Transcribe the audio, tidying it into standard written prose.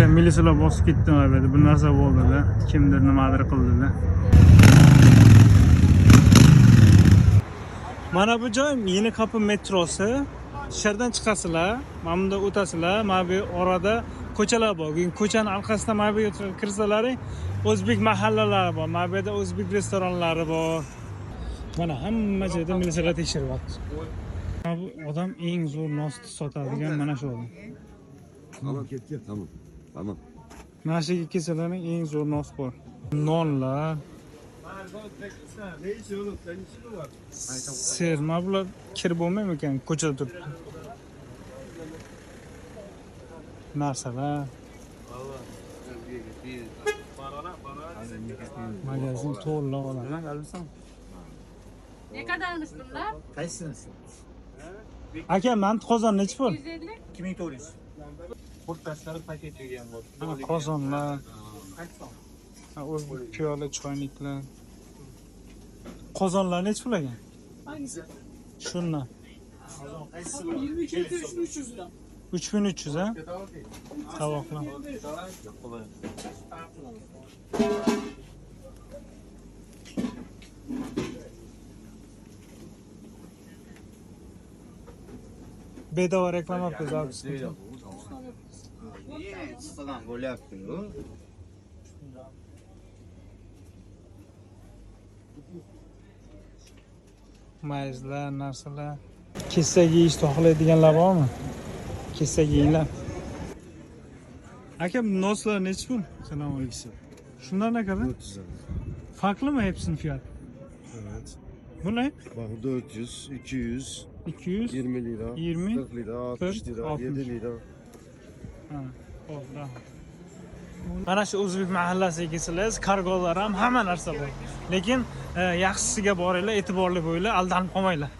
Militsiyalar bosib ketdi mana bu yerda. Bir narsa bo'ldi-da. Kimdir nimadir qildi-da. Mana bu joy Yenikapı metrosi. Dışarıdan chiqasizlar, mana bunda o'tasizlar, mana bu orada ko'chalar bor. Keyin ko'chani orqasidan mana bu yerga kirsalaring, o'zbek mahallalari bor. Mana bu yerda o'zbek restoranlari bor. Mana hamma joyda militsiyalar tekshiryapti. Mana bu odam eng zo'r nosni sotadigan mana shu odam. Tamam gel gel tamam. Tamam. Mana shu yerga kelsalaring eng zo'r nos bor. Nonlar. Ser, mana bular kir bo'lmaymikan ko'chada turibdi. Narsalar. Magazin to'la odam. Ne kadarmış bunlar? Qaysinisi? Aka, manti qozon nechi pul? 150. 2400. O'rtasilari paket degan bor. Mana qozonlar. Ha, o'zbek piyola, choyniklar. Qozonlar nechi pul ekan? Hangisi? Shundan. 22 3300 lira. 3300 ha? Tovoqlar. Bedava reklama yapıyoruz abi. Sıkıntı yok. Ustadan bo'lyapti-ku. Mayizlar, narsalar. Kesak yeyishni xohlaydiganlar bormi? Kesak yeyinglar. Aka, noslar nechi pul? Assalomu alaykum. Shundan ne kadar? 400 lira. Farklı mı hepsinin fiyatı? Evet. Bu ne? Bak 400, 200, 200. 20 lira, 20, 40 lira, 60 40, lira, 60. 7 lira. Ha, xo'p, rahmat. Mana shu o'zbek mahallasiga kelsangiz, kargolar ham hamma narsa bor. Lekin yaxshisiga boringlar, e'tiborli bo'linglar, aldanib qolmanglar.